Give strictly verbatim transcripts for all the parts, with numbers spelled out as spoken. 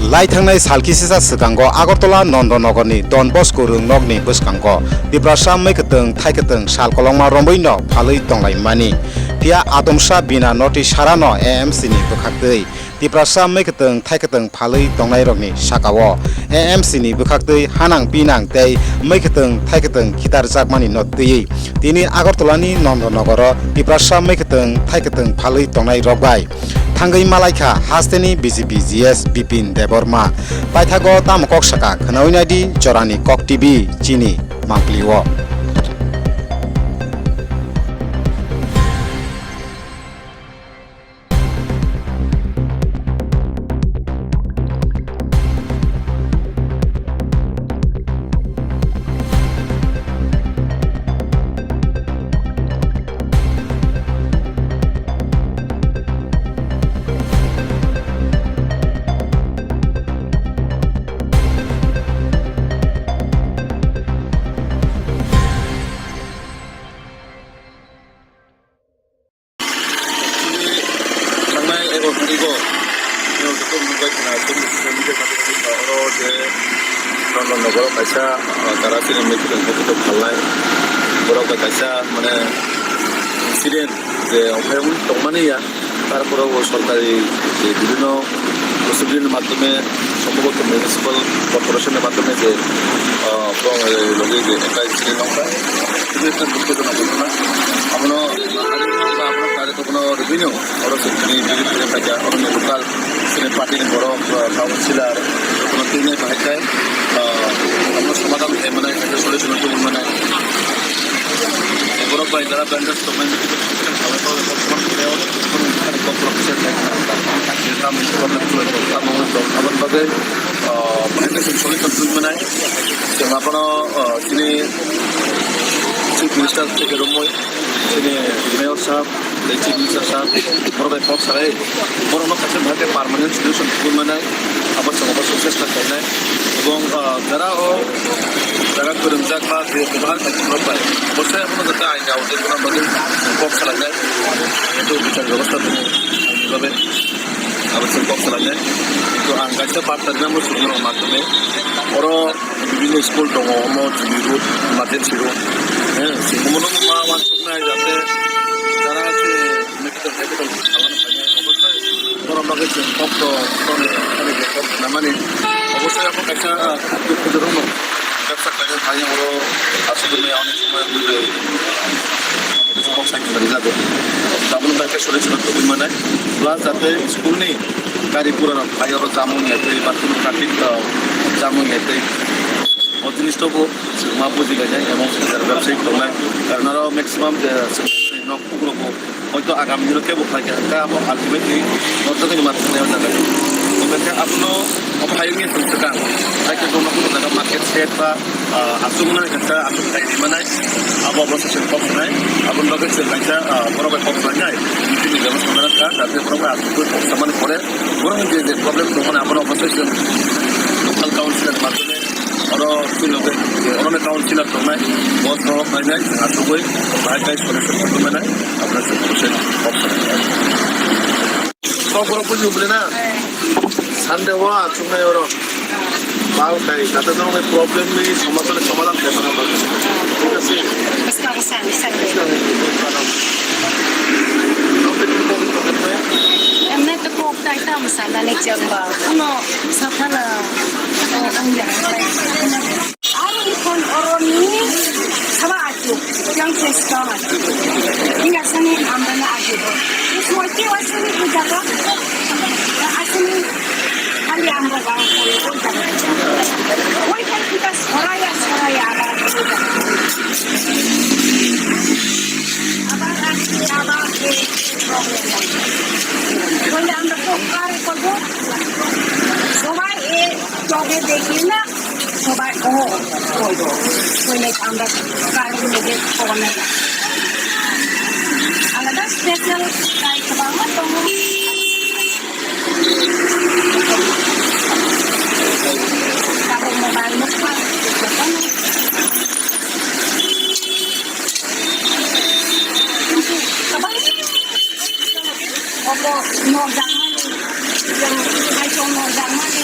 Lai thangnai sal kisisa swkango Agartala Nondonogorni Don Bosco rwngnokni bwskango Tiprasa mwkhwtwng thaikwtwng sal kolokma romwi no phalwi tonglaimani. Phiya atomsa bina noti sarano A M C ni bwkhaktwi Tiprasa mwkhwtwng thaikwtwng phalwi tongnairokni sakao A M C ni bwkhaktwi hanang pinang tei mwkhwtwng thaikwtwng khitarjakmani no twiwi tini Agartalani Nondonogoro Tiprasa mwkhwtwng thaikwtwng phalwi tongnairok bai thangwi malaikha hasteni B J P G S Bipin Debbarma. Paithago tamo kok saka khwnawi naidi Jorani Kok T V chini mangpili o. Thangnai ego tarigo, ego tarigo nukbai khna, chini social media mate oro je Nondonogoro kaisa, ah, jara chini mwkhwtwng tei kwtwk phalnai, borok bai kaisa, mane, incident je okhai wng tongmani ya, tarpore bo sorkari je bibhinno prosedur ni madhyome, sombhoboto municipal corporation ni madhyome je, ah, borok, eh, logi je ekta incident wngkha, bini ekta dukhojonok ghotona. Abono, abono direct abono rwgwino, oro chwng tini visit khaina phaikha, oro ni local chini party ni borok, ah, councillor, jotono twi nai bahai khai, ah, abono somadhan khlai mannai, hakhe solution tubui mannai. Borok bai jara vendors tongmani, aboni bagwi, ah, bahai khai chwng solution tubui mannai. Chwng abono, ah, chini Chief Minister theke romwi, chini Mayor sahab, tei Chief Minister sahab, borok bai kok salai, borokno kaisa bahai khe permanent solution tubui mannai, abo chwng obosto chesta khlainai. Ebong, ah, jara o jaga kwrwngjak ba je kwbangma khaisi borok bai, obosto abono jate aini aote bono bagwi kok salainai, eto bichar bebosta tongwi, aini bagwi abo chwng kok salainai. Kintu ang kaisa barta rinani chwng norok mathumwi, oro bibhinno school tongo, omo G B road, emergency road, eh, chwng omono ma uansuknai jate jara se Medical, medical salano phainai, obossoi borok bagwi chwng kok to, to ni, to ni je kok khnamani, obossoi abo kaisa, ah, dukhu jorokno bebsa khlaina thangya oro aswk maya onek somoy bwrwi kok sai khwlai jago. Tabukni bagwi solution tubui manai, plus jate school ni gari gura rok phai oro jamung ya tei ba traffic, ah, jamung ya tei o jinis to bo chwng ma buji lainai, emon se jara bebsai tongnai, karon aro maximum je chwng nok kugrogo. Hoito agami dino kebo khlai kha, hwnkhe abo ultimately norjagani market ni o jaga. Hwnkhe abono obo hayung ni thung swkang. Hai khe bono kuno jaga market shed ba, ah, aswk nai khe aswk khai ri manai. Abo obo se kok khnai. Aboni bagwi chwng kaisa, ah, borok bai kok khlainai. Meeting ni bebostha kha, jate borok bai aswk kok samani pore. Borok ni je je problem tongmani abono obo se chwng local council ni maddhome Oro chini loge, oro ni councillor tongnai, bo no phainai, asugwi, bahai kai solution tongwi manai, aboni solution option. Kok borok buji ubli na? Sunday o achuk nai oro. Bal kai, jate norok ni problem ni somasya ni somadhan khe tongna bagwi. Thik ase? Bwskang san, san. Norok ni problem tongkha? Emne to kok tai tam sana ni chang ba. Kuno saphana. Aro ikhon oroni saba achuk, yang se skang achuk. Inga sani amrani achuk. Ismoi te wasani puja ka. Asani hali amra gaon ko ko jaga. Wai kan kita soraya soraya abar ko jaga. Abar achi abar ke problem. Wai amra ko kare ko sobai e Toge dekhi na, sobai, oh, oh, oh. Toilet আমরা কারেন্ট লোকে পড়ে না। আলাদা special type বাবা তো তারপর মোবাইল মুখ Obo no jangmani, yang hai tong no jangmani.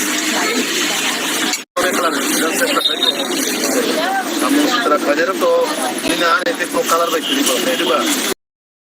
Kamu sutra kajero to ini ane te ko color bai kiri ko, diba?